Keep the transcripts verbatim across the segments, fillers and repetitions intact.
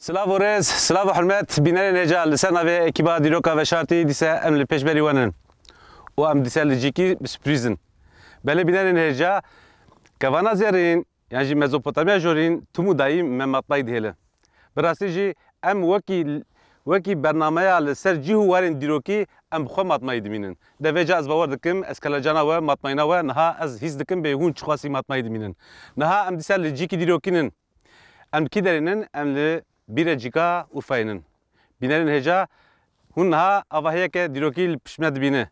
Silav û rêz, silav û hurmet, bînerên hêja, li ser navê ekîba Dîroka Veşartî dîse em li pêşberî we nin. Û em dîse li cîkî bi surprîz in. Belê bînerên hêja, kevana zêrîn, yan jî Mezopotamya jorîn, tim û dayî me matmayî dihêle. Bi rastî jî em wekî, wekî bernameya li ser cih û warên dîrokî em bi xwe matmayî dimînin. De vêca ez bawer dikim, ez kelecana we, matmayîna we, niha ez hîs dikim bê hûn çixwasî matmayî dimînin. Niha em dîsa li cîkî dîrokî nin. Em li kî derê nin? Em li Bîrecîka Urfayê nin. Bînerên hêja, hûn niha avahiyeke dîrokî li pişt me dibîne.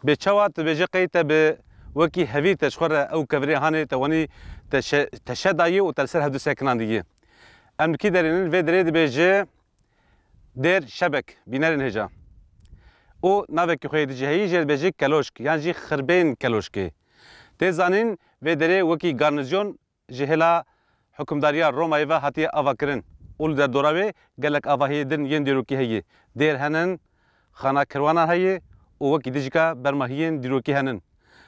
Bê çawa tu bêje qey te bi wekî hevîr te ji xwe re ew kevirê hanê te wanî te şe-, te şe dayî û te li ser hevdu sekinandî. Em li kî derê nin? Vê derê dibêje Dêr Şebek, bînerên hêja. Û navekî xwe yê dijî heyî jê dibêje Keloşk yan jî Xirbên Keloşkê. Tê zanîn vê derê wekî garnizyon ji hêla hukimdariya Romayê ve hatiye avakirin û li derdora wê gelek avahiyê din yên dîrokî heye. Dêr henin, xana kerwanan heye û wekî dijika bermahiyên dîrokî henin.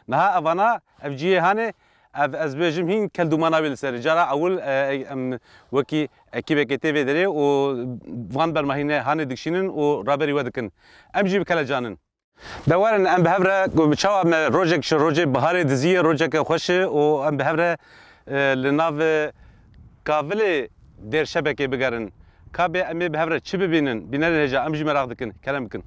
Niha evana, ev cihê hanê, ev ez bêjim hîn keldûmana wê li ser. Cara ewil, e, em wekî ekîbekê tê vê derê û van bermahîne hanê dikişînin û raberî we dikin. Em jî bi kelecanin. De werin em bi hev re ku bi çawa me rojek ji rojê biharê diziyê, rojeke xweş e û em bi hev re, e, li nav, e, kavilê Dêrşebekê bigerin. Ka bê em ê bi hev re çi bibînin? Bînerên hêja, em jî meraq dikin. Kerem bikin.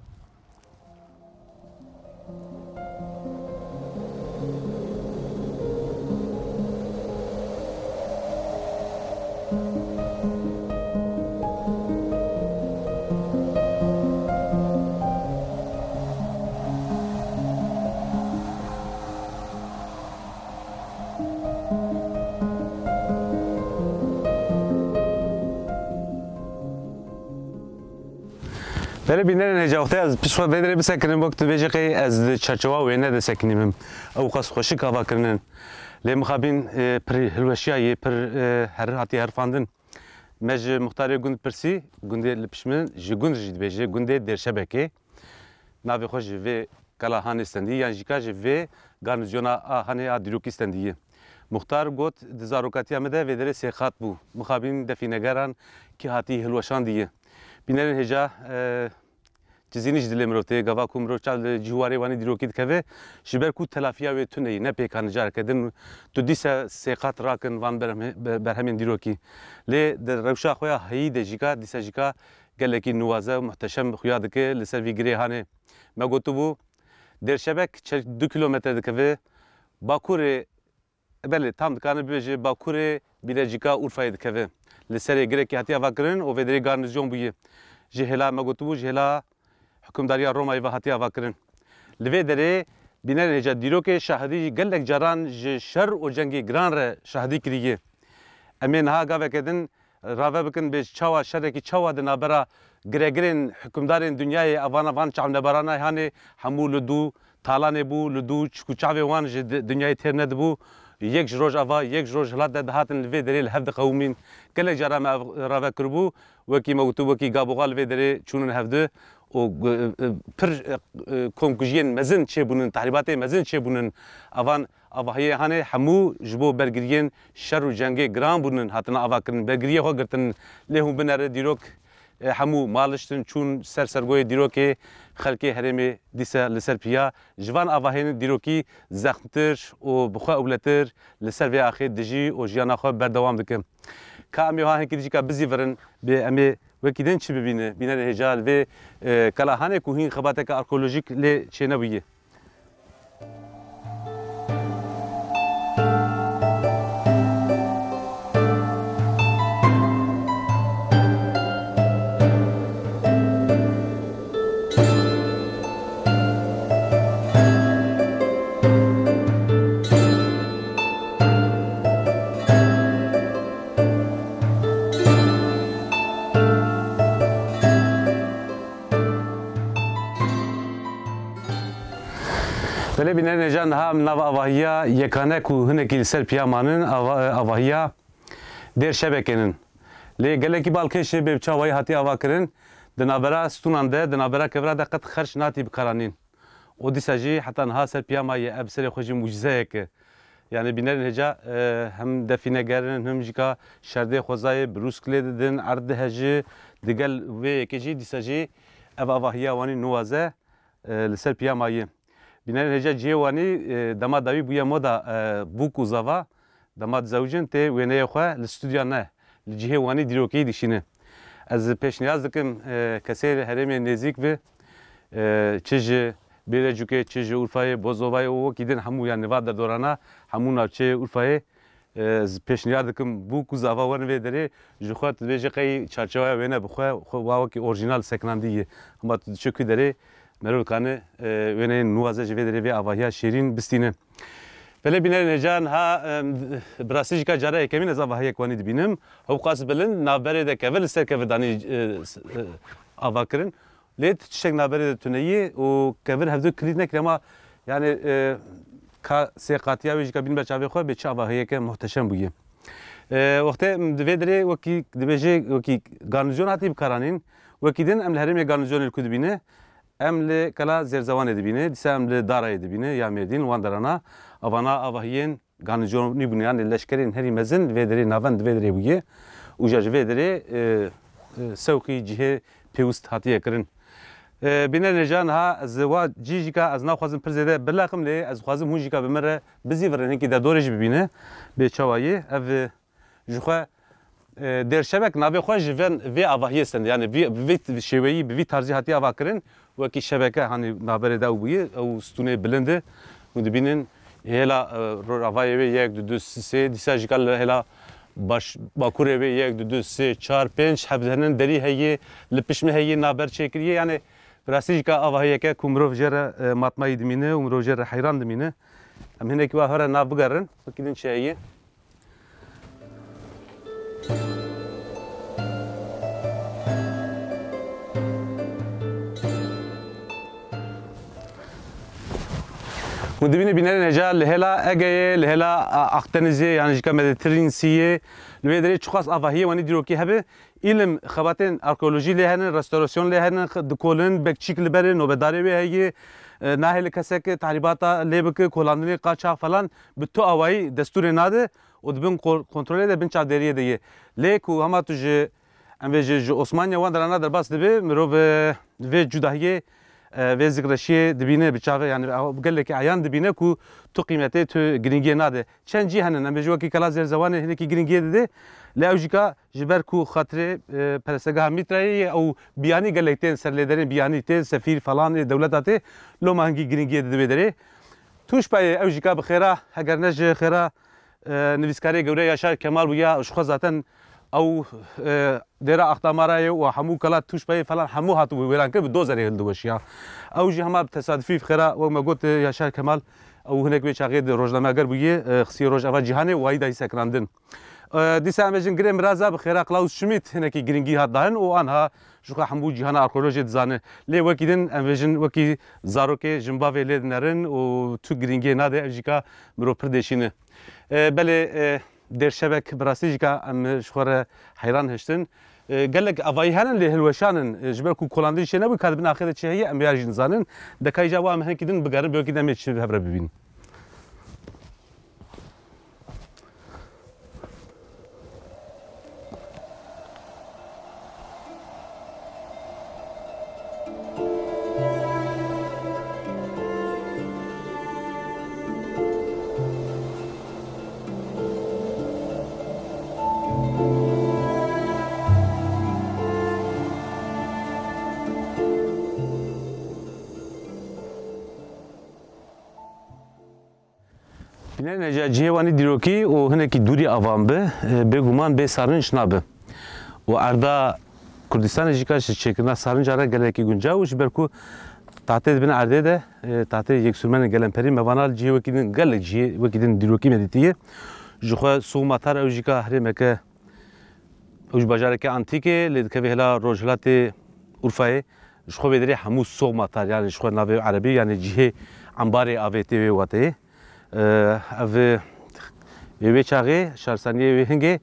Belê bînerên hêja, wextê ez pişt xwe vê derê bisekinim, wek tu bêjî qey ez di çarçewa wêne de sekinîbim. Ew xwest xweşik ava kirinin. Lê mixabîn, e, pir hilweşiya yê, pir, e, her hatiye herifandin. Me ji muxtarê gund pirsî, gundê li pişt min, ji gund jî dibêje, gundê Dêrşebekê. Navê xwe ji vê kela Hanê stendî, yan jî ka ji vê garnizyona a Hanê a dîrokî stendî ye. Muxtar got, di zarokatiya me de vê derê sê qat bû. Mixabîn defînegeran kî hatî hilweşandî ye. Bînerên hêja, e, Cizînî ji dilê mirov tê, gava ku mirov çav li cî û warê wanî dîrokî dikeve, ji ber ku telafiya wê tune yî, ne pêkan, careke din tu dîse sê qat rakin van berhemê-, be-, berhemên dîrokî. Lê di rewşa xwe ya heyî de jî ka, dîsa jî ka gelekî nuwaze û muhteşem xuya dike li ser vî girê Hanê. Me gotibû, Dêrşebek çel du kîlometre dikeve, bakurê Belê, tam dikane bibêje bakurê Bîrecîka Urfayê dikeve. Li serê girekî hatiye avakirin û vê derê garnizyon bûye. Ji hêla me gotibû, ji hêla hukimdariya Romayê ve hatiye avakirin. Li vê derê bînerên hêja dîrokê şahidî gelek caran ji şer û cengê giran re şahidî kiriye. Em ê niha gaveke din rave bikin, bê çawa şerekî çawa di navbera giregirên hukimdarên dinyayê, evana van çavnebarana hanê hemû li dû talanê bû, li dû çik û çavê wan ji di-, dinyayê têr nedibû. Yek ji Rojava, yek ji Rojhilat de dihatin li vê derê li hev diqewimîn. Gelek cara me ev rave kiribû, wekî me gotû, wekî gaboxa li vê derê çûnin hevdu û, e, e, pir, e, e, komkujiyên mezin çêbûnin, tehrîbatê mezin çêbûnin. Evan Avahiyê hanê hemû ji bo bergiriyên şer û cengê giran bûnin, hatine avakirin. Bergiriyê xwe girtin, lê hûn binere dîrok, e, hemû maliştin, çûn ser sergoyê dîrokê xelkê herêmê dîse li ser piya. Ji van avahiyên dîrokî zexmtir û bi xwe ewletir li ser vê axê dijî û jiyana xwe berdewam dike. Ka em ê ha hinkî dijîka bizîvirin, bê em ê wekî din çi bibîne, bînerê hêja li vê, e, kela hanê ku hîn xebateke arkeolojîk lê çênebûye. Belê bînerên hêja, niha em nava avahiya yekane ku hinekî li ser piya manin, ava-, avahiya Dêr Şebekê nin. Lê gelekî balkêş e, bê bi çawayî hatiye avakirin. Di navbera stûnan de, di navbera kevira de qet xerç natî bikaranîn. Û dîsa jî heta niha ser piya maye, ev serê xwe jî mucîzeyek e. Yanî bînerên hêja, e, hem defîneger in, hem jî ka şerdê xwezayê bi rûsk lê didin, erd dihejî, digel vê yekê jî dîsa jî ev avahiya wanî nuwaze, e, li ser piya mayî. Bînerên hêja cihê wanî, e, dema dawî bûye moda, e, bûk û zava, dema dizewicin tê wêneyê xwe li stûdya ne, li cihê wanî dîrokî dişîne. Ez pêşniyaz dikim, e, kesê li herêmê nêzîk bi, e, çi ji Bêlecûkê, çi ji Urfayê, Bozovayê û wekî din hemû, yanî va derdorana, hemû navçeyê Urfayê, e, ez pêşniyar dikim bûk û zava werin vê derê, ji xwe tu dibêje qey çarçeweya wêne bi xwe, xwe wa wekî orjînal sekinandî ye. Hema tu diçe ku derê, merov dikane, e, wêneyên nuwaze ji vê derê vê avahiya şêrîn bistîne. Belê bînerên hêja niha, em, bi rastî jî ka cara yekemîn ez avahiyek wanî dibînim. Hewqas bilind, navberê de kevir li ser kevir danî, e, s-, e, ava kirin. Lê tu tiştek navberê de tune yî û kevir hevdu kilît nekir, ama yanî, e, ka sê qatiya wê jî ka bîn ber çavê xwe bê çi avahiyeke muhteşem bûye. E, wextê em di vê derê wekî dibêje wekî garnizyon hatî bikaranîn, wekî din em li herêmê garnizyonê li ku dibîne, em li Kela Zêrzewanê dibîne, dîsa em li Darayê dibîne ya Mêrdîn, wan derana, avana avahiyên garnizonî bûne, yanî leşkerên herî mezin li vê derê navend di vê derê bûye û ja ji vê derê, e, e, sewqî cihê pêwist hatiye kirin. E, bînerên hêja niha ez wa cî jî ka ez naxwazim pir zêde bilaqim lê ez dixwazim hûn jî ka bi min re bizîvirin, hinkî derdorê jî bibîne bê çawa yê. Ev, e, ji xwe, e, Dêrşebek navê xwe ji ven, vê avahiyê stend. Yanî vî, bi vî şêweyî, bi vî tarzî hatiye ava kirin. Wekî şebeke, hanî navberê de ew bûye, ew stûnê bilind e. Hûn dibînin hêla, e, rojavayê wê yek, du, du, sê, dîsa jî ka li hêla baş, bakurê wê yek, du, du, sê, çar, pênc heb henin derî heye, li pişmê heye, navber çêkiriye. Yanî bi rastî jî ka avahiyeke ku mirov jê re, e, matmayî dimîne û mirov jê re heyran dimîne. Em hinekî wa here nav bigerin, wekî din çi heye. Hûn dibînin bînerên hêja li hêla Egeyê, li hêla, a, Akdenizê, yan jî ka Mediterranesiyê, li wê derê çiqas avahiyê wanî dîrokî hebe. Îlim, xebatên arkeolojî lê hene, restorasyon lê hene, x-, dikolin, bekçîk li berê, nobedarê wê heye, e, nahêle kesek tahrîbata lê bike, kolandinê, qaçax falan, bi tu awayî destûrê nade û di bin ko-, kontrolê de, bin çavdêriyê de ye. Lê ku hema tu ji, em vê ji, ji Osmaniya wan derana derbas dibe, mirov, e, vê cudahiyê, e, vê zikreşiyê dibîne bi çavê, yanî ew gelekî eyan dibîne ku tu qîmetê, tu girîngiyê nade. Çend cî henin, em bêjin wekî Kela Zêrzewanê hinekî girîngiyê dide, lê ew jî ka ji ber ku xatirê, e, perestegeha Mîtrayê ye, ew biyanî gelek tên, serlêderên biyanî tên, sefîr falan ê dewleta tê, loma hingî girîngiyê dide wê derê. Tûşbayê ew jî ka bi xêra, heger ne ji xêra, e, nivîskarê gewre Yaşar Kemal bûya, ji xwe zaten ew, e, dêra Axtamara ye û hemû Kela Tûşbayê falan hemû hatibû wêran kir, bi dozerê hildiweşiya. Ew jî hema bi tesadufî bi xêra, wek me got, e, Yaşar Kemal, ew hinek wê çaxê di rojnameger bûye, e, xisiye Rojava Cîhanê û wayî dayî sekinandin. E, dîsa em bêjin girê miraza bi xêra Klaus Schmidt hinekî girîngî hat dahin û anha ji xwe hemû cîhana arkeolojiyê dizane. Lê wekî din em bêjin wekî zarokê jinbavê lê dinerin û tu girîngiyê nade, ev jî ka mirov pir dêşîne. E, belê, e, Dêrşebek bi rastî jî ka em ji xwe re heyran hiştin. E, gelek avayî henin lê hilweşan in. E, ji ber ku kolandin çê nebû, ka di bin axê de çi heye, em ya jî nizanin. De ka îcar wa em hinekî din bigerin, bi wekî demê çi bi hev re bibînin. Bînerên hêja, cihê wanî dîrokî û hinekî dûrî avan bi, e, bêguman bê sarinc nabe. Û erda Kurdistanê jî ka ji çêkirina sarinca re gelekî guncaw û ji ber ku tahtê di bin erdê de, e, tahtê yeksûrmenên gelemperî, me vana li cihê wekî din, gelek cihê wekî din dîrokî me dîtiye. Ji xwe Sû Matar ew jî ka herêmeke Ew ji bajareke antîk e, lê dikeve hêla rojhilatê Urfayê. Ji xwe vê derê hemû Sox Matar, yanî ji xwe navê erebî, yanî cihê embarê avê tê wê wateyê. Ev, ê wê çaxê, şarstaniyê wê hingê,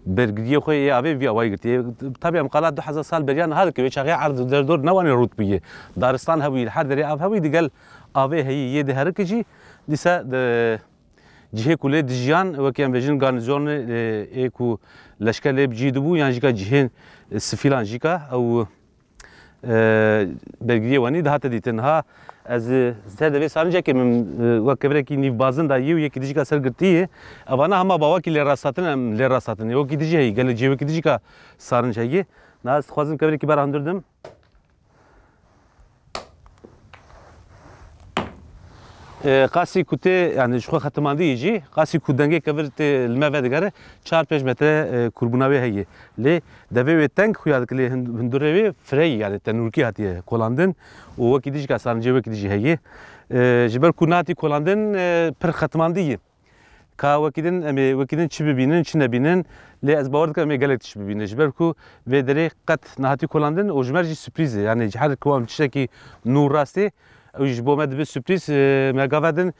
bergiriyê xwe yê avê vî awayî girtiye. Tabî em qala du hezar sal beriya niha dike, wê çaxê erd derdor ne wanê rût bûye. Daristan hebûyî, li her derê av hebûyî, digel avê heyî yê diherike jî, dîsa di cihê ku lê dijiyan, wekî em bêjin garnîzonê, e, ê ku leşker lê bi cî dibû, yan jîka cihên, e, sifîlan jîka ew, e, bergiriyê wanî dihate dîtin. Ha, ez, e, ser devê sarincekê min, e, wek kevirekî nîvbazin da yê û yekî dijîka ser girtî ye. Evana hema bawakî lê rasthatin, em lê rasthatin. Wekî dijî heyî, gelek cihê wekî dijîka sarinc heyî. Niha ez dixwazim kevirekî bera hundir dim. E, qasî ku tê, yani ji xwe xetimandî yî jî, qasî ku dengê kevir tê li me vedigere, çar pênc metre, e, kûrbûna wê heye. Lê devê wê teng xuya dike, lê hind-, hundirê wê fireyî, yani tenûrkî hatiye kolandin û wekî dijî ka sarincê wekî dijî heye. E, ji ber ku nehatî kolandin, e, pir xetimandî yî. Ka wekî din, em ê wekî din çi bibînin, çi nebînin, lê ez bawer dikim em ê gelek tişt bibînin. Ji ber ku vê derê qet nehatî kolandin û ji me re jî sürprîz e. Yani ji her ku em tiştekî nû rastê, ew jî ji bo me dibe sürprîz, e, me gava din,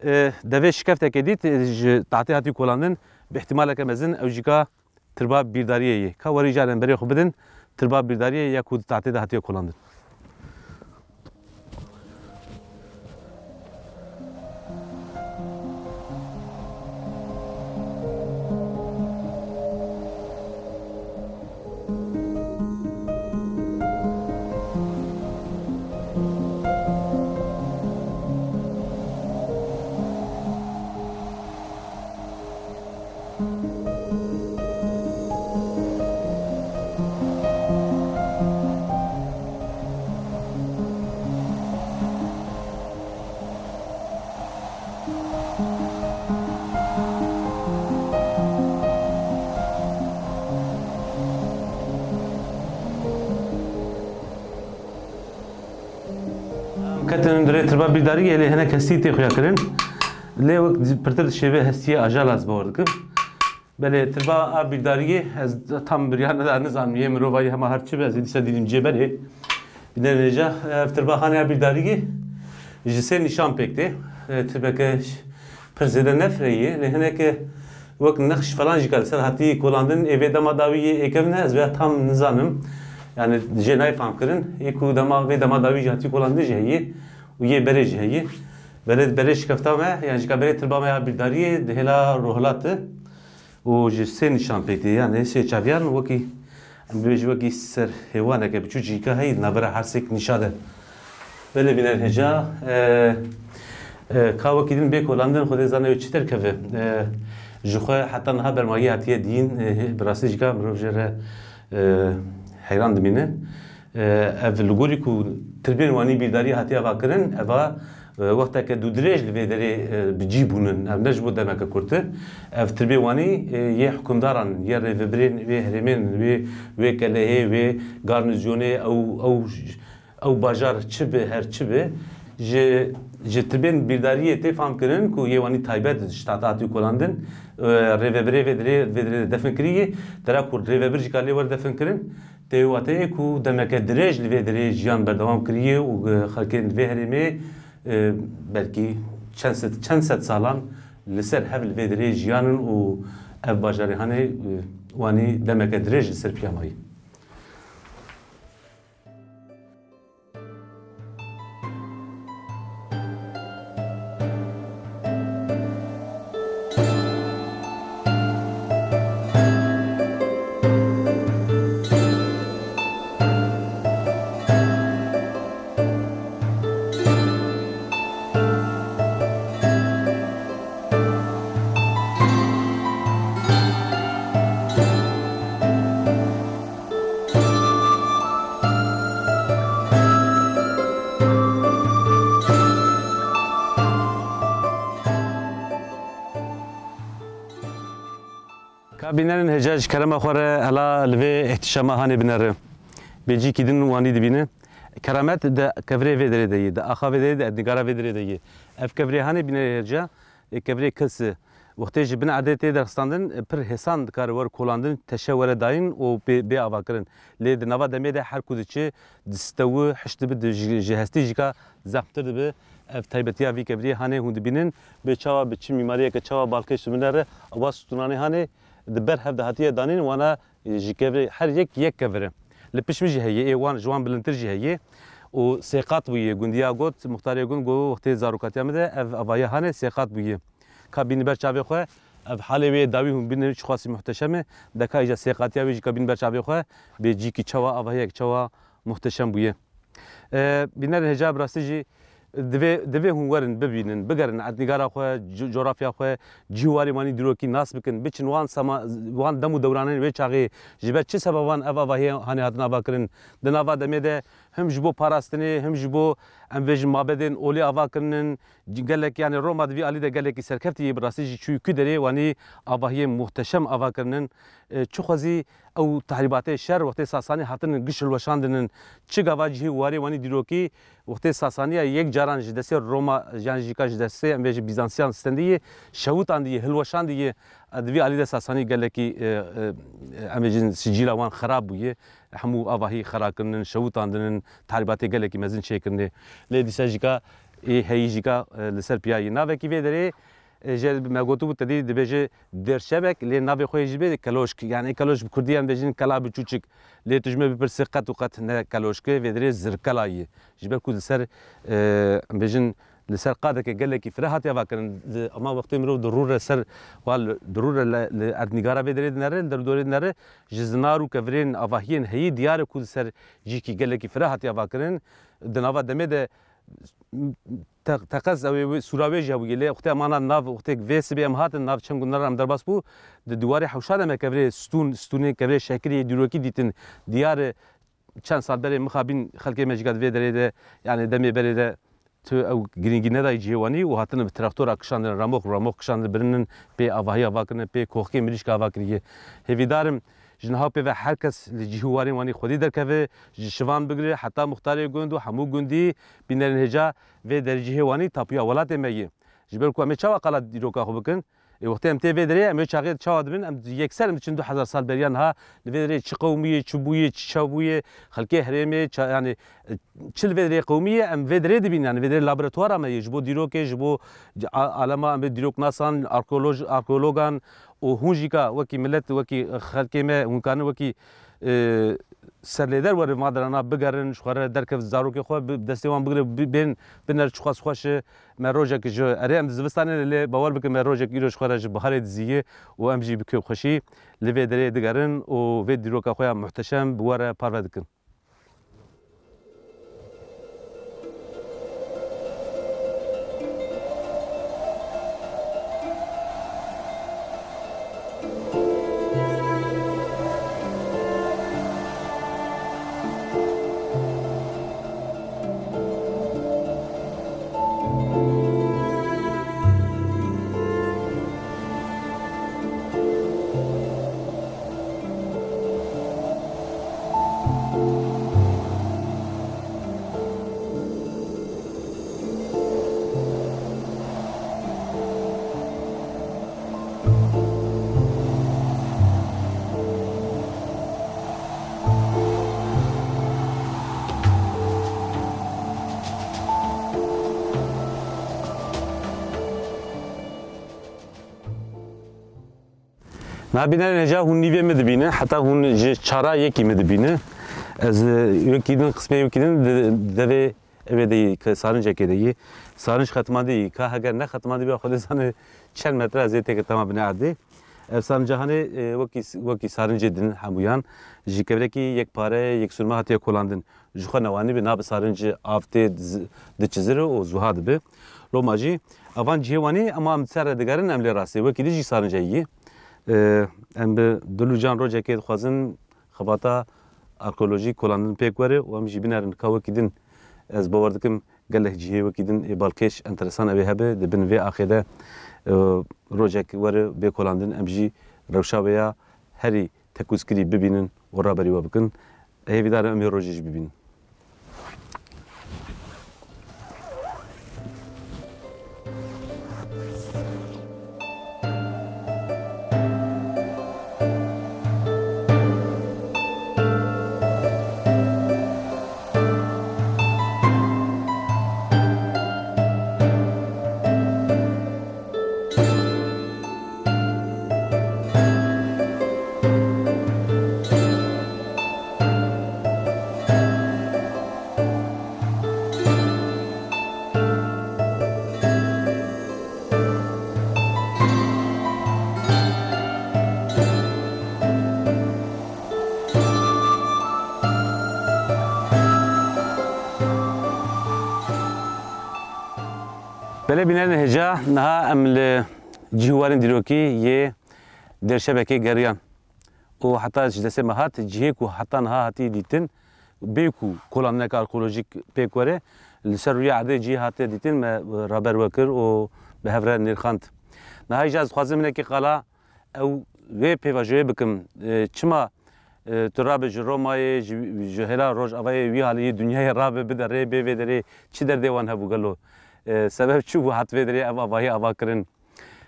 e, devê şikeftekê dît, e, ji tahtê hatî kolandin, bi îhtîmaleke mezin ew jî ka tirba bîrdariyê yê. Ka werî caran berê xwe bidin, tirba bîrdariyê ya ku di tahtê de hatiye kolandin. Em ketin hundirê tirba bîrdariyê, lê hinek hestî tê xuya kirin. Lê wek pirtir dişêve hestiyê ajala ez bawer dikim. Belê, tirba a bîrdariyê, ez tam biryar neda, nizanim, yê mirovayî hema her çi be, ez ê dîsa dînim cê berê. Bînerên hêja, ev tirba xanê a bîrdariyê ji sê nîşan pêk tê. E, tirbeke pir zêde ne fireyî ye, lê hineke wek nexş falan jî ka li ser hatî kolandin, ê vê dema dawî yê êkev ne, ez vê tam nizanim. Yani jê nayê fam kirin. Ê ku dema, vê dema dawî jî hatî kolandin jî heye û yê berê jî heye. Berê, berê şikefta me, yani jî ka berê tirba me ya bîrdariyê di hêla Rohilat e. Û ji sê nîşan pêk tê, yani sê çaviyan wekî, em bibêjin wekî ser hêwaneke biçûk jî ka heyî, navbera her sêk nîşa de. Belê bîner hêja, e, e, ka wekî din bê kolandin, Xwedê zane wê çi derkeve. E, ji xwe heta niha bermagî hatiye dîn, e, bi rastî jî ka mirov jê re, e, heyran dimîne. E, ev li gorî ku tirbên wanî bîrdarî hatiye avakirin, eva, e, wexteke dûdirêj li vê derê, e, bi cî bûnin. Ev ne ji bo demeke kurt e. Ev tirbê wanî, e, yê hukimdaran, yê rêvebirên wê herêmên, wê, wê kelehê, wê garnîzyonê, ew, ew, ew bajar çi bi, her çi bi, ji, ji tirbên bîrdariyê tê fam kirin ku yê wanî taybet ji tahta hatî kolandin, e, rêvebirê vê derê, vê derê de defin kirî yê. Dera ku rêvebir jî ka lê were defin kirin, tê wê wateyê ku demeke dirêj li vê derê jiyan berdewam kiriye û xelkên vê herêmê, e, belkî çend sed, çend sed salan li ser hev li vê derê jiyan in û ev bajarê Hanê, e, wanî demeke dirêj li ser piya mayî. Ka bînerên hêja ji kerema xwe re hela li vê ihtîşama Hanê binere. Bê cîkî din wanî dibîne. Keramet di kevirê vê derê de yê, di axa vê derê de, di nigara vê derê de yê. Ev kevirê Hanê bînerê hêja, ê kevirê kils e. Wextê ji bin erdê tê derxistandin, pir hêsan dikare were kolandin, teşe were dayîn û bê, bê avakirin. Lê di nava demê de her ku diçe, distewî, hişt dibi, di, ji, ji hestî jî ka zehmtir dibi. Ev taybetiya vî keviriyê Hanê hûn dibînin. Bê çawa bi çi mîmariyeke çawa balkêş dibine re, ewa stûnanê Hanê di ber hev de hatiye danîn, wana ji kevir, her yek yek kevir e. Li pişt min jî heye, ê wan ji wan bilindtir jî heye. Û sê qat bûye, gundiya got, muxtarê gund got, wextê zarokatiya min de ev avahiya Hanê sê qat bûye. ka bînî ber çavê xwe. Ev halê wê yê dawî hûn bînin çiqasî muhteşem e. Deka îja sêqatiya wê jî ka bînî ber çavê xwe. Bê cîkî çawa avahiyek çawa muhteşem bûye. E, bînerên hêja bi rastî jî divê, divê hûn werin bibînin, bigerin erdnîgara xwe, co-, coğrafya xwe, cî û warê wanî dîrokî nas bikin, biçin wan sema-, wan dem û dewranên wê çaxê ji ber çi sebeban ev avahiyê hanê hatin avakirin. Di nava demê de him ji bo parastinê, him ji bo, em bêjin, mabedên olê ava kirinin, gelek, yani Roma di vî alî de gelekî serkeftî yê, bi rastî jî çûyî ku derê wanî avahiyên muhteşem ava kirinin. E, çi xwezî ew tehrîbatê şer wextê Sasanî hatinin giş hilweşandinin, çi gava cihê warê wanî dîrokî wextê Sasaniya yek caran ji destê Roma, yan jî ka ji destê, em bêjin, Bîzansiyan stendiye, şewitandî ye, hilweşandî ye. E, di vî alî de Sasanî gelekî, e, e, em bêjin, sicîla wan xerab bûye. Hemû avahî xera kirinin, şewitandinin, tehrîbatê gelekî mezin çêkirine. Lê dîsa jî ka ê heyî jî ka, e, li ser piya yî. Navekî vê derê, e, jê me gotibû te dî dibêje Dêrşebek, lê navê xwe yê jî bê Keloşk. Yani Keloşk bi kurdî em bêjin kela biçûçik. Lê tu ji me bipirsî qet û qet ne Keloşk e, vê derê Zirkela yî. Ji ber ku li ser, e, em bêjin li ser qadeke gelekî fireh hatiye avakirin. Di, ama wextê mirov dirûre ser, wa li, dirûre li, li erdnîgara vê derê dinere, li derdorê dinere, ji zinar û kevirên avahiyên heyî diyar e ku li ser cîkî gelekî fireh hatiye avakirin. Di nava demê de te-, teqez ew ê sûra wê jî hebûye. Lê wextê em ana nav, wextê vê sibê em hatin nav çend gundina re em derbas bû, di dîwarê hewşa de me kevirê stûn, stûnê kevirê şekirê dîrokî dîtin. Diyar e, çend sal berê mixabin xelkê me jî ka di vê derê de, yani demê berê de tu ew girîngî nedayî cihê wanî û hatine bi traktora kişandin, remox, remox kişandin, birinin pê avahiya vakirine, pê koxkê mirîşka ava kiriye. Hêvîdarim ji niha pê ve her kes li cihê warên wanî xwedî derkeve, ji şivan bigire heta muxtarê gund û hemû gundî bînerên hêja vê dercihê wanî tapuya welatê me ye. Ji ber ku em ê çawa qala dîroka xwe bikin? Ê, wextê em tê vê derê, em ê çaxê çawa dibin? Em yekser em diçin du hezar sal beriya niha li vê derê çi qewimiye, çi bûye, çi çawa bûye, xelkê herêmê, ça-, yani, e, çi li vê derê qewimiye, em vê derê dibîn, yani vê derê laboratuvara me ye, ji bo dîrokê, ji bo a-, alema em bê dîroknasan, arkeoloj-, arkeologan û hûn jî ka wekî milet, wekî xelkê me, hûn karin wekî, e, serlêder werin van derana bigerin, ji xwe re derkevin, zarokê xwe bi destê wan bigire, bi-, bên biner çiqas xweş e. Me rojekî ji, erê, em di zivistanê ne, lê bawer bikin me rojek îro ji xwe re ji biharê dizî ye û em jî bi kêfxweşî li vê derê digerin û vê dîroka xwe ya muhteşem bi we re parve dikin. Na bînerên hêja hûn nîvê min dibînin, heta hûn ji çara yekî min dibînin. Ez, e, wekî din, qismê wekî din di, devê Ewê de yî, ke sarincekê de yî. Sarinc xetmandî yî. Ka heger ne xetmandî bîya, Xwedê zane çend metre ez ê têke tema binê erdê. Ev sarinca hanê, e, wekî, wekî sarincê din hemûyan. Ji kevrekî yekpare, yeksurme hatiye kolandin. Ji xwe newanî bi nabi sarinci av tê diz-, diçizire û zuha dibe. Loma jî evan cihê wanî, ema em ser re digerin, em lê rastê. Wekî di jî sarince yî. E, em bi dil û can rojekê dixwazin xebata arkeolojî kolandin pêk were û em jî binerin ka wekî din. Ez bawer dikim gelek cihê wekî din ê balkêş enteresan ew ê hebe. Di bin vê axê de, e, rojek were bê kolandin, em jî rewşa wê ya herî tekûzkirî bibînin û raberî we bikin. Hêvîdar im em ê rojê jî bibînin. Belê bînerên hêja, niha em li cî û warên dîrokî yê Dêrşebekê geriyan û heta ji destê me hat, cihê ku heta niha hatiye dîtin, bê ku kolandineke arkeolojîk pêk were, li ser rûyê erdê cihê hatiye dîtin, me raber we kir û bi hev re nirxand. Niha jî ez dixwazim hinekî qala ew wê pêvajoyê bikim. E, çima, e, tu rabe ji Romayê, ji, ji hêla Rojavayê, wî halî yê dinyayê rabe, bide rê, bê vê derê çi derdê wan hebû gelo? E, sebeb çi bû hat vê derê ev avahî ava kirin?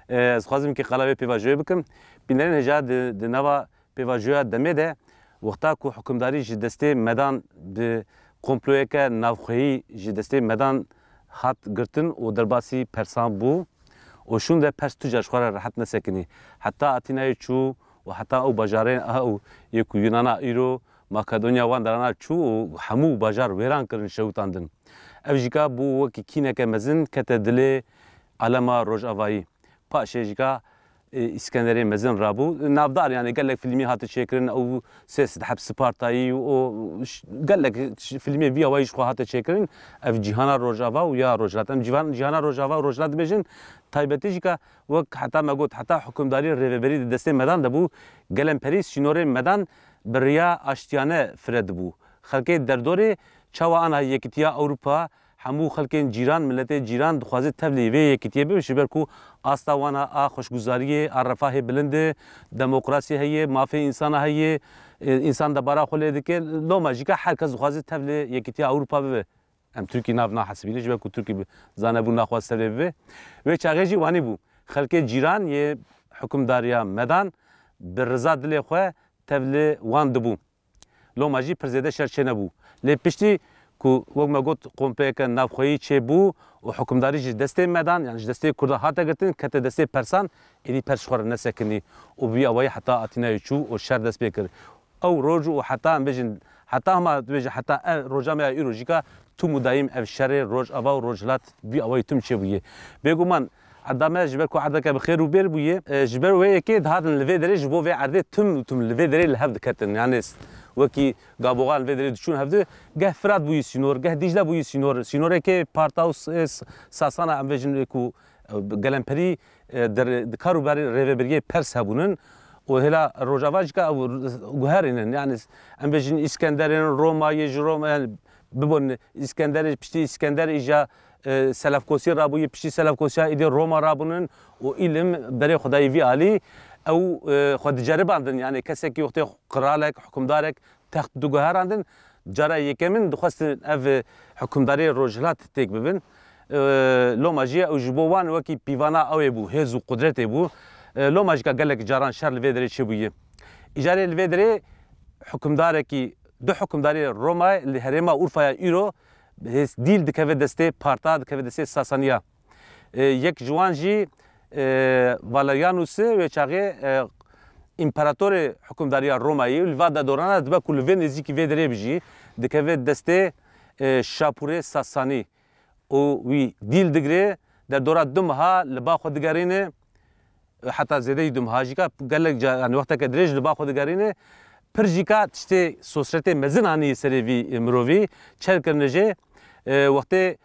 E, ez dixwazim kî qala wê pêvajoyê bikim. Bînerên hêja di, di nava pêvajoya demê de, wexta ku hukimdarî ji destê medan bi komployeke navxweyî ji destê medan hat girtin û derbasî Persan bû û şûnde Pers tu car ji xwe re rehet nesekinî. Heta Atînayê çû û heta ew bajarên ew yê ku Yunana îro Makedonya wan derana çû û hemû bajar wêran kirin, şewitandin. Ev jî ka bû wekî kîneke mezin kete dilê alema Rojavayî. Paşê jî ka, e, Îskenderê Mezin rabû. Navdar, yani gelek filmî hate çêkirin, ew sê sed heb Spartayî û ş-, gelek ş-, filmê vî awayî ji xwe hate çêkirin. Ev Cîhana Rojava û ya Rojhilat. Em cîvan-, Cîhana Rojava û Rojhilat dibêjin. Taybetî jî ka wek heta me got, heta hukimdarî rêveberî di destê medan de bû, gelemperî sînorê medan bi riya aştiyane fire dibû. Xelkê derdorê çawa ana Yekîtiya Ewropa, hemû xelkên cîran, miletê cîran dixwaze tevlî vê yekîtiyê bibe, ji ber ku asta wan a, a xweşguzariyê, a refahê bilind e, demokrasî heye, mafê însana heye, e, însan debara xwe lê dike. Loma jî ka her kes dixwaze tevlî Yekîtiya Ewropa bibe. Em Tirkî nav nahesibînin, ji ber ku Tirkî bi zanebûn naxwaz tevlê bibe. Wê çaxê jî wanî bû. Xelkê cîran yê hukimdariya medan bi riza dilê xwe tevlî wan dibû. Loma jî pir zêde şer çênebû. Lê piştî ku, wek me got, komployeke navxweyî çêbû û hukimdarî ji destê medan, yani ji destê Kurda hate girtin, kete destê Persan, êdî Pers ji xwe re nesekinî û bi vî awayî heta Atînayê çû û şer dest pê kir. Ew roj û heta, em bêjin, heta hema dibêjin, heta ev roja me ya îro jî ka tûm û dayîm ev şerê Rojava û Rojhilat vî awayî tûm çêbûye. Bêguman, erda me ji ber ku erdeke bi xêr û bêr bûye, e, ji ber wê yekê dihatin li vê derê, ji bo vê erdê tim û tim li vê derê li hev diketin. Yani s-, wekî gaboxan li vê derê diçûn hevdu, geh Firat bûyî sînor, geh Dîcle bûyî sînor. Sînorekê Parta û S-, S-, Sasana, em vêjin ku, e, gelemperî, e, di, di kar û berê rêveberiyê Pers hebûnin. Û hêla Rojava jî ka ew guherînin. Yani s-, em vêjin Îskenderên Romayê, ji Roma, yani bibûn Îskenderê, piştî Îskender îja, e, Selefkosî rabûyî, piştî Selefkosiya îdî Roma rabûnin û îlim berê xwe dayî vî alî. Ew, e, xwe diceribandin, yani kesekî wextê qiralek, hukimdarek text diguherandin, cara yekemin dixwestin ev, e, hukimdarê Rojhilat têk bibin. E, loma jî ew ji bo wan wekî pîvana ew ê bû, hêz û qudretê bû. E, loma jî ka gelek caran şer li vê derê çêbûye. Îcarê li vê derê hukimdarekî, du hukimdarê Roma li herêma Urfaya îro hêz dîl dikeve destê Parta, dikeve destê Sasaniya. E, yek ji wan jî, e, Valerianus e, wê çaxê, e, împeratorê hukimdariya Romayê û li va derdorana dibe ku li vê nêzîkî vê derê bijî, dikeve destê, e, Şapûrê Sasanî û wî dîl digire, derdora du meha li ba xwe digerîne, heta zêdeyî du meha jî ka gelek ca, yani wexteke dirêj li ba xwe digerîne, pir jî ka tiştê sosretê mezin anî serê vî mirovî, çer kirine jê, e, wextê,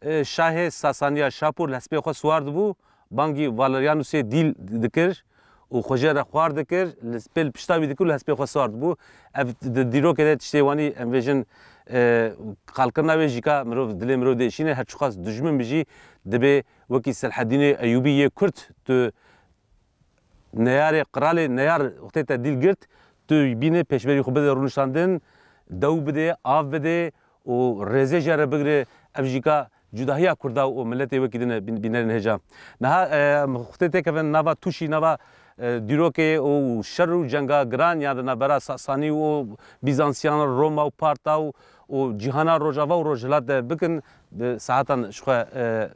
e, şahê Sasaniya Şapûr li hespê xwe siwar dibû, bangî Valerianusê dîl dikir û xwe jê re xwar dikir, li pê li pişta wî dikir û li hespê xwe siwar dibû. Ev di dîrokê de tiştê wanî em vêjin, e, qalkirina wê jî ka mirov, dilê mirov diêşîne, her çiqas dijmin bijî dibê wekî Selhedînê Eyûbî yê Kurd tu neyarê qiralê neyar wextê te dîl girt, tu bînê pêşberî xwe bide rûniştandin, dew bidê, av bidê û rêzê jê re bigire. Ev jî ka cudahiya Kurda û miletê wekî din e, bîn-, bînerên hêja. Niha, e, em wextê têkevin nava tûşî, nava, e, dîrokê û şer û cenga giran ya di navbera Sasanî û Bîzansiyan, Roma û Parta û, û cîhana Rojava û Rojhilat de bikin, bi saetan ji xwe, e,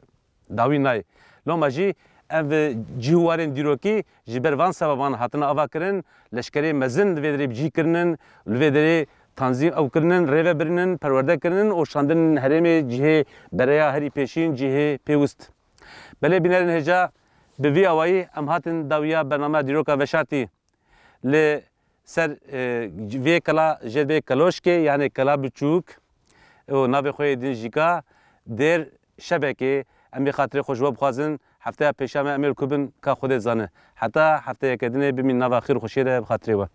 dawî nayê. Loma jî ev cih û warên dîrokî ji ber van sebeban hatine avakirin, leşkerê mezin li vê derê bi cih kirinin, li vê derê tanzîm ew kirinin, rêve birinin, perwerde kirinin û şandin herêmê cihê bereya herî pêşîn, cihê pêwist. Belê bînerên hêja, bi vî awayî em hatin dawiya bernameya dîroka veşartî. Li ser, e, vê kela jê vê keloşkê, yanê kela biçûk, û navê xwe yê din jî ka Dêr Şebekê, Em ê xatirê xwe ji we bixwazin. Hefteya pêşa me em ê li ku bin ka Xwedê zane. Heta hefteyeke dinê bimîn nava xêr û xweşiyê de bi xatirê we.